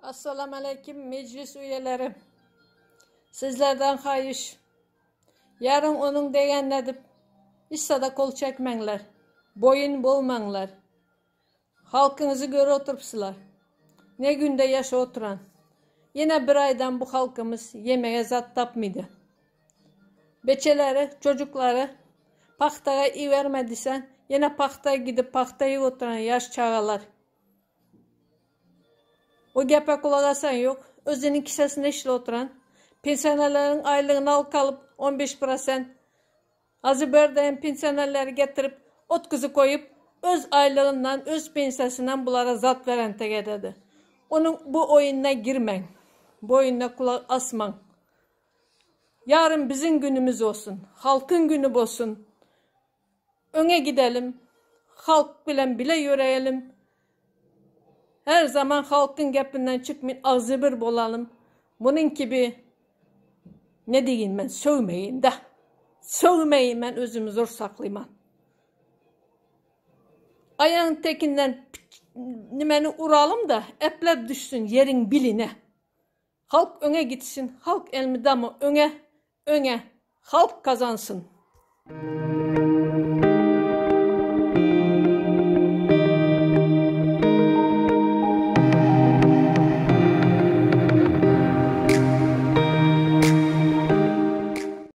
Assalamaleykim meclis üyeleri. Sizlerden haýyş. Yarın onuň degenini edip hiç zada kol çekmeňler. Boýun bolmaňlar. Halkyňyzy görüp oturypsylar. Ne günde ýaşap oturan. Ýene bir aýdan bu halkymyz ýemege zat tapmydy. Beçeleri, çocuklary pahtaga iberme diýsen, ýene pahta gidip pahta iýip oturan ýaş çagalar. O gepe gulak asan ýok. Özüniň kisesinde işlep oturan. Pensionerleriň aýlygyny alyp galyp 15 prosent. Azyberdem pensionerleri getirip otguzy goýup öz aýlygyndan, öz pensiýasyndan bulara zat veren tegededi. Onuň bu oýununa girmäň. Bu oýuna gulak asmaň. Ýaryn biziň günümiz bolsun. Halkyň güni bolsun. Öňe gidelim. Halk bilen bile ýöreýelim. Her zaman halkyň gepinden çykmyn agzybir bolalym. Munuň kibi ne diýgin men sögmeýin da. Sögmeýin men özümi zor saklyman. Aýagyň tekinden nimeni uralym da eplep düşsün ýeriň biline. Halk öňe gitsin, halk elmydama öňe, öňe, halk kazansyn.